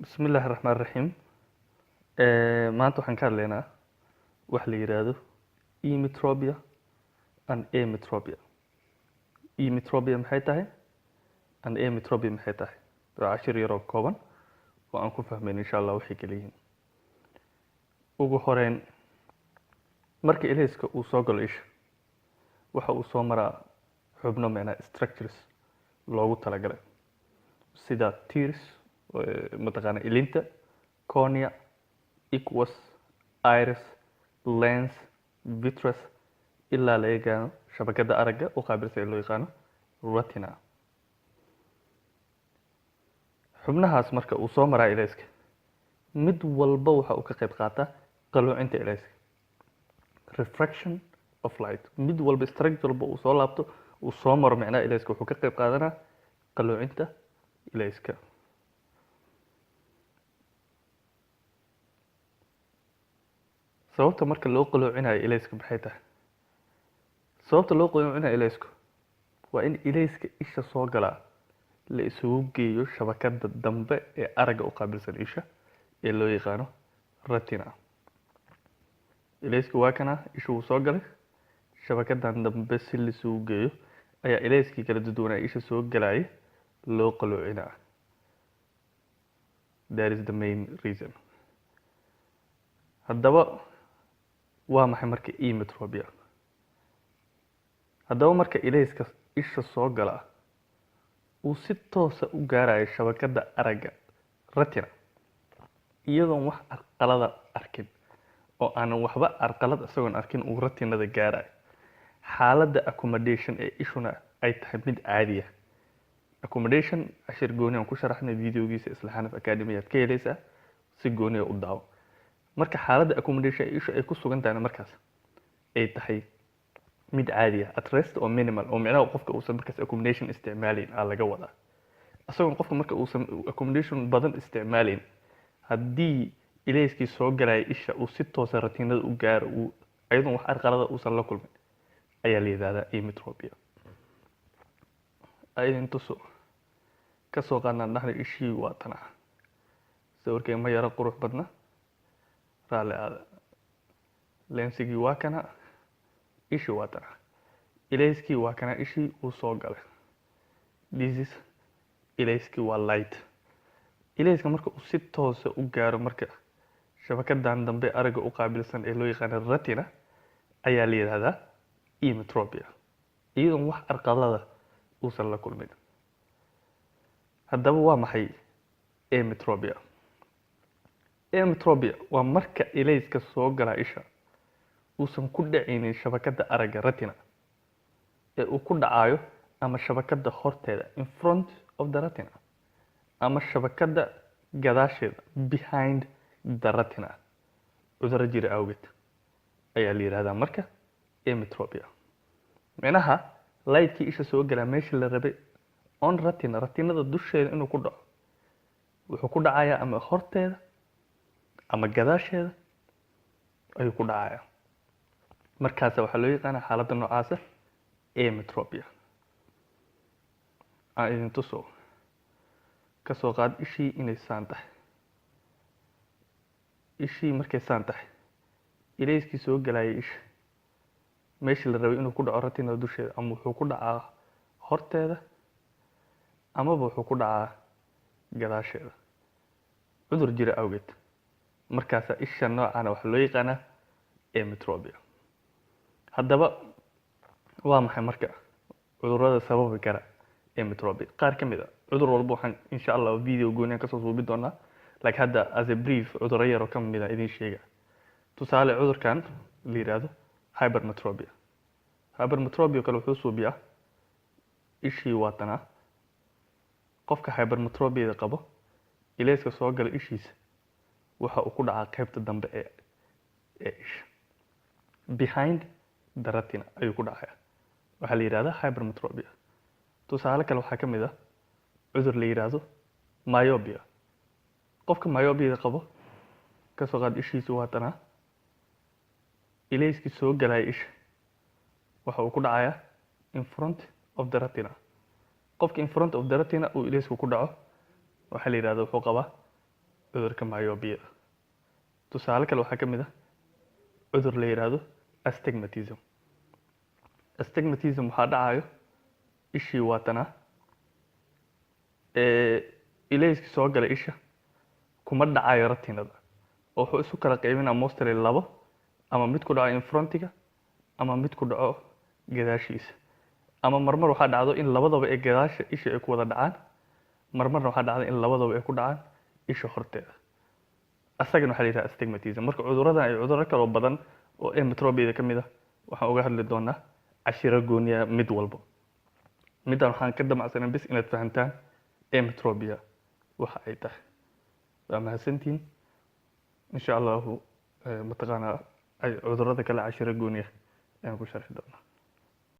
Bismillaahi Raxmaani Raxiim. Maanta waxaan ka hadlaynaa wax la yiraahdo emmetropia and ametropia. Emmetropia maxay tahay and ametropia maxay tahay? Waa cashir yaroo kooban oo aan ku fahmayn, insha Allah, waxay kala yihiin. Ugu horeyn, marka ilayska uu soo galo isha, waxa uu soo maraa xubno, micnaha structures loogu talagalay, sida tears, mataqaana ilinta, cornea, aqueous, iris, lens, vitreous, ilaa laga gaaro shabakada aragga u qaabilsan ee loo yaqaano retina. Xubnahaas marka uu soo maraa ilayska, mid walba waxa uu ka qayb qaataa qaloocinta ilayska, refraction of light. Mid walba, structure walba uu soo laabto, uu soo maro micnaha ilayska, wuxuu ka qayb qaadanaa qaloocinta ilayska. Sababta marka loo qaloocinayo ilayska maxay tahay? Sababta loo qaloocinayo ilaysku waa in ilayska isha soo galaa la isugu geeyo shabakada dambe ee aragga u qaabilsan isha ee loo yaqaano retina. Ilayska waa kana, isha wuu soo galay. Shabakadan dambe si la isugu geeyo ayaa ilayskii kala duwanaa isha soo galayay loo qaloocinaa. That is the main reason. Haddaba waa maxay marka emmetropia? Haddaba marka ilayska isha soo gala uu si toosa u gaarayo shabakada aragga retina, iyadoon wax carqalada arkin, oo aanan waxba carqalad isagoon arkin uu retinada gaarayo, xaaladda accommodation ee ishuna ay tahay mid caadiya. Accommodation cashir gooni aan ku sharaxnay videogiisa, isla Xanaf Academy aad ka helaysaa, si gooniya u daawo. Marka xaaladda accommodation ee ishu ay ku sugan tahayna markaas ay tahay mid caadi ah, at rest oo minimal, oo micnaha qofka uusan markaas accommodation isticmaalayn aa laga wadaa, isagoon qofka marka uusan accommodation badan isticmaalayn, haddii ilayskii soo galaya isha uu si toosa retinada u gaaro, uu ayadoon wax carqalada uusan la kulmin, ayaa la yidhahdaa emmetropia. Aydin tuso, kasoo qaadnaan dhahna ishii waa tana. Sawirkay ma yaro qurux badna, raalli aada. Lensigii waa kana, ishii waa tana, ilayskii waa kana, ishii uu soo galay. This is ilayskii, waa light. Ilayska marka uu si toosa u gaaro marka shabakadan dambe aragga u qaabilsan ee loo yaqaano retina ayaa la yidhahdaa emmetropia, iyadoon wax carqalada uusan la kulmin. Haddaba waa maxay ametropia? Ametropia waa marka ilayska soo gala isha uusan ku dhacaynin shabakada aragga retina ee uu ku dhacayo ama shabakada horteeda, in front of the retina, ama shabakada gadaasheeda, behind the retina, cudurro jira awgeed ayaa la yidhahdaa marka ametropia. Micnaha lightkii isha soo galaa meeshii la rabay, on retina, retinada dusheeda inuu ku dhaco, wuxuu ku dhacayaa ama horteeda ama gadaasheeda ayuu ku dhacayaa. Markaasa waxaa loo yaqaanaa xaaladda noocaasa ametropia. Aan idin tuso, kasoo qaad ishii inay saan tahay. Ishii markay saan tahay, ilayskii soo galayay isha meeshii la rabay inuu ku dhaco retinada dusheeda, ama wuxuu ku dhacaa horteeda amaba wuxuu ku dhacaa gadaasheeda, cudur jira awgeed. Markaasa isha noocana waxaa loo yaqaanaa ametropia. Haddaba waa maxay marka cudurrada sababi kara ametropia? Qaar ka mid a cudur walba waxaan, insha Allah, video gooni aan kasoo suubi doonaa, like hadda as a brief cudurro yaroo ka mid a idin sheega. Tusaale, cudurkan la yiraahdo hypermetropia. Hypermetropia kale wuxuu suubiyaa ishii waatanaa. Qofka hypermetropiada qabo, ilayska soo gala ishiisa waxa uu ku dhacaa qaybta dambe ee isha, behind the retina ayuu ku dhacaya. Waxaa la yidhahdaa hypermetropia. Tusaale kale waxaa ka mid ah cudur la yidhaahdo myopia. Qofka myopiada qabo, kasoo qaad ishiisa waatanaa, ilayskii soo galaya isha waxa uu ku dhacayaa in front of the retina. Qofka in front of the retina uu ilaysku ku dhaco waxaa la yidhahda wuxuu qabaa Cudurka myopia. Tusaale kale waxaa ka mid ah cudur la yidhaahdo astigmatism. Astigmatism waxaa dhacayo, ishii waatanaa, ilayskii soo galay isha kuma dhacayo retinada oo wuxuu isu kala qaybinaa mostly labo: ama mid ku dhaco in frontiga ama mid ku dhaco gadaashiisa. Ama marmar waxaa dhacdo in labadaba ee gadaasha isha ay ku wada dhacaan, marmarna waxaa dhacda in labadaba ay ku dhacaan isha horteeda. Asagana waxaa la yidhaha astigmatism. Marka cuduradan iyo cudurro kaloo badan oo ametropiada ka mid ah waxaan uga hadli doonaa cashiro gooniya mid walbo. Middan waxaan ka damacsanay bis inaad fahantaan ametropia waxa ay tahay. Waa mahadsantihiin. Insha Allahu mataqaanaa cudurrada kale cashiro gooniya ayaan ku sharxi doonaa.